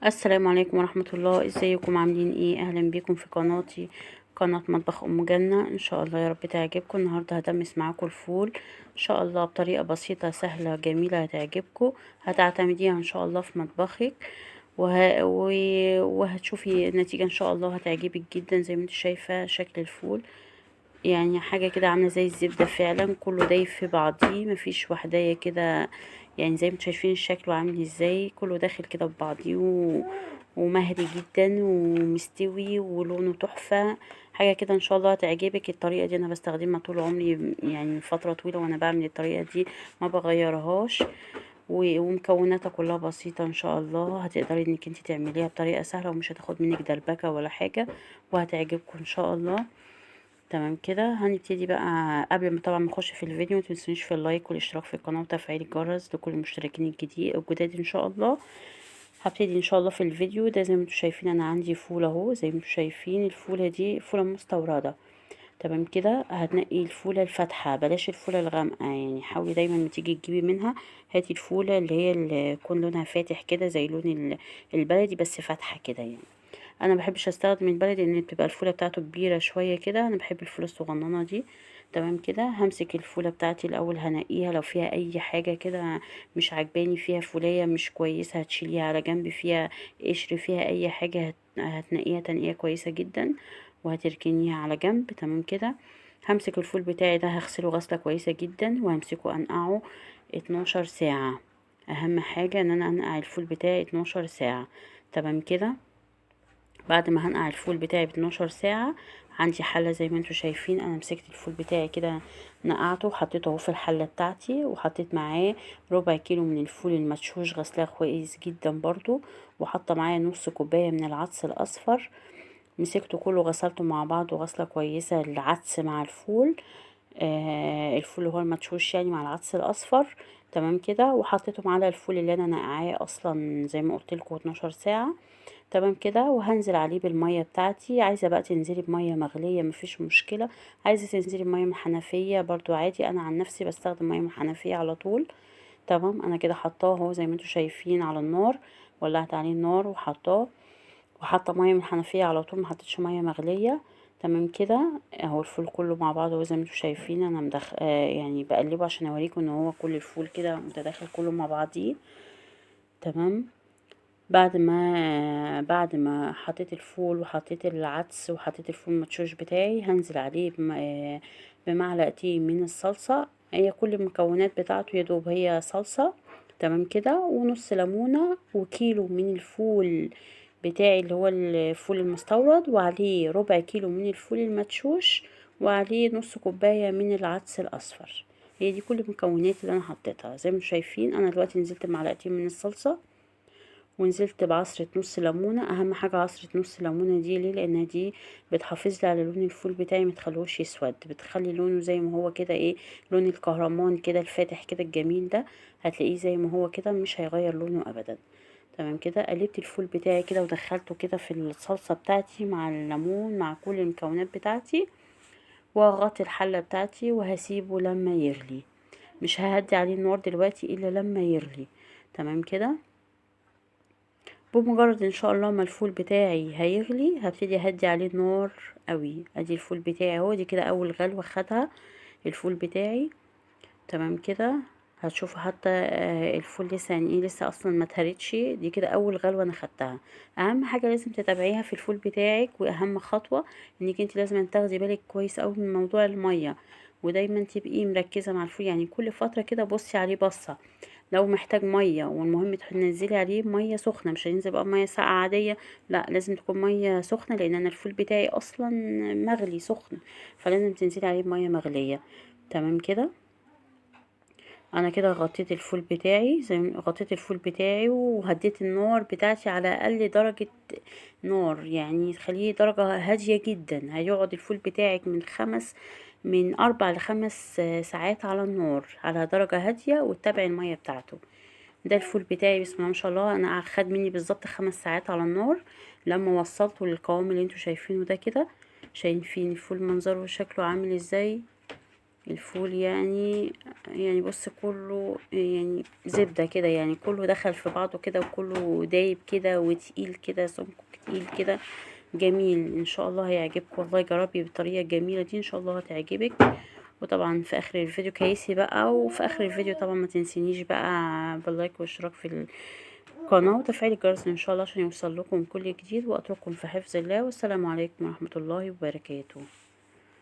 السلام عليكم ورحمة الله. ازيكم؟ عاملين ايه؟ اهلا بيكم في قناتي، قناة مطبخ ام جنة. ان شاء الله يا رب تعجبكم. النهاردة هدمس معاكم الفول ان شاء الله بطريقة بسيطة سهلة جميلة هتعجبكم، هتعتمديها ان شاء الله في مطبخك وهتشوفي النتيجة ان شاء الله هتعجبك جدا. زي ما انت شايفة شكل الفول يعني حاجة كده عاملة زي الزبدة فعلا، كله دايب في بعضيه، مفيش وحداية كده، يعني زي ما انتم شايفين الشكل عامل ازاي، كله داخل كده في بعضيه ومهري جدا ومستوي ولونه تحفة. حاجة كده ان شاء الله هتعجبك. الطريقة دي انا بستخدمها طول عمري، يعني فترة طويلة وانا بعمل الطريقة دي ما بغيرهاش، ومكوناتها كلها بسيطة ان شاء الله. هتقدري انك انت تعمليها بطريقة سهلة ومش هتاخد منك دربكة ولا حاجة، وهتعجبكم ان شاء الله. تمام كده هنبتدي بقى. قبل ما طبعا نخش في الفيديو ما تنسونيش في اللايك والاشتراك في القناة وتفعيل الجرس لكل المشتركين الجداد ان شاء الله. هبتدي ان شاء الله في الفيديو ده. زي ما انتم شايفين انا عندي فول اهو، زي ما انتم شايفين الفوله دي فوله مستورده. تمام كده هتنقي الفوله الفاتحة، بلاش الفوله الغامقه، يعني حاولي دايما ما تيجي تجيبي منها هاتي الفوله اللي هي اللي يكون لونها فاتح كده زي لون البلدي بس فاتحة كده. يعني انا بحبش استخدم البلدي لان بتبقى الفوله بتاعته كبيرة شوية كده، انا بحب الفوله الصغننه دي. تمام كده همسك الفوله بتاعتي الاول، هنقيها لو فيها اي حاجة كده مش عجباني، فيها فوليه مش كويسة هتشيليها على جنب، فيها قشر، فيها اي حاجة هتنقيها تنقية كويسة جدا وهتركنيها على جنب. تمام كده همسك الفول بتاعي ده هغسله غسله كويسة جدا وهمسكه انقعه 12 ساعة. اهم حاجة ان انا انقع الفول بتاعي 12 ساعة. تمام كده بعد ما هنقع الفول بتاعي ب12 ساعة، عندي حلة زي ما انتم شايفين، انا مسكت الفول بتاعي كده نقعته وحطيته اهو في الحلة بتاعتي، وحطيت معاه ربع كيلو من الفول المدشوش غسلاه كويس جدا برضو، وحاطه معاه نص كوباية من العدس الاصفر، مسكته كله غسلته مع بعض وغسلة كويسة العدس مع الفول، الفول اللي هو المدشوش يعني مع العدس الاصفر. تمام كده وحطيتهم على الفول اللي انا نقعاه اصلا زي ما قلت لكم 12 ساعة. تمام كده وهنزل عليه بالمية بتاعتي. عايزه بقى تنزلي بميه مغليه مفيش مشكلة، عايزه تنزلي بميه من الحنفية برضو عادي، انا عن نفسي بستخدم مية من الحنفية على طول. تمام انا كده حطاه اهو زي ما انتم شايفين على النار، ولعت عليه النار وحطاه، وحاطه مية من الحنفية على طول، ما حطيتش مية مغليه. تمام كده اهو الفول كله مع بعضه اهو زي ما انتم شايفين. انا يعني بقلبه عشان اوريكم ان هو كل الفول كده متداخل كله مع بعضيه. تمام بعد ما حطيت الفول وحطيت العدس وحطيت الفول المدشوش بتاعي، هنزل عليه بمعلقتين من الصلصة. هي كل المكونات بتاعته يا دوب هي صلصة. تمام كده ونص ليمونة وكيلو من الفول بتاعي اللي هو الفول المستورد، وعليه ربع كيلو من الفول المدشوش، وعليه نص كوباية من العدس الأصفر. هي دي كل المكونات اللي أنا حطيتها. زي ما انتم شايفين أنا دلوقتي نزلت بمعلقتين من الصلصة، ونزلت بعصرة نص ليمونة. اهم حاجة عصرة نص ليمونة دي ليه؟ لان دي بتحافظ لي على لون الفول بتاعي ما تخلوش يسود، بتخلي لونه زي ما هو كده، ايه لون الكهرمان كده الفاتح كده الجميل ده، هتلاقيه زي ما هو كده مش هيغير لونه ابدا. تمام كده قلبت الفول بتاعي كده ودخلته كده في الصلصة بتاعتي مع الليمون مع كل المكونات بتاعتي، وهغطي الحلة بتاعتي وهسيبه لما يغلي، مش ههدي عليه النار دلوقتي الا لما يغلي. تمام كده بمجرد ان شاء الله ما الفول بتاعي هيغلي هبتدي اهدي عليه النار قوي. ادي الفول بتاعي اهو، دي كده اول غلوه خدها الفول بتاعي. تمام كده هتشوفوا حتى الفول لسه يعني ايه لسه اصلا ما اتهرتش، دي كده اول غلوه انا خدتها. اهم حاجة لازم تتابعيها في الفول بتاعك واهم خطوة انك انت لازم تاخدي بالك كويس قوي من موضوع المية، ودايما تبقي مركزه مع الفول، يعني كل فترة كده بصي عليه بصة لو محتاج مية، والمهم تنزلي عليه مية سخنة، مش هينزل بقى مية ساقعه عادية، لا لازم تكون مية سخنة، لان انا الفول بتاعي اصلا مغلي سخن، فلازم تنزلي عليه بميه مغليه. تمام كده انا كده غطيت الفول بتاعي زي ما غطيت الفول بتاعي وهديت النار بتاعتي على اقل درجه نار، يعني تخليه درجه هادية جدا. هيقعد الفول بتاعك من 4 ل5 ساعات على النار على درجه هادية، وتتابعي المية بتاعته. ده الفول بتاعي بسم الله ما شاء الله، انا خد مني بالظبط 5 ساعات على النار لما وصلته للقوام اللي انتوا شايفينه ده كده. شايفين الفول منظره وشكله عامل ازاي؟ الفول يعني بص كله يعني زبدة كده، يعني كله دخل في بعضه كده، وكله دايب كده وتقيل كده، سمكة تقيل كده، جميل. ان شاء الله هيعجبكم والله، جربي بالطريقة الجميلة دي ان شاء الله هتعجبك. وطبعا في اخر الفيديو كيسي بقى، وفي اخر الفيديو طبعا ما تنسينيش بقى بال like والاشتراك في القناة وتفعيل الجرس ان شاء الله عشان يوصل لكم كل جديد. واترككم في حفظ الله، والسلام عليكم ورحمة الله وبركاته.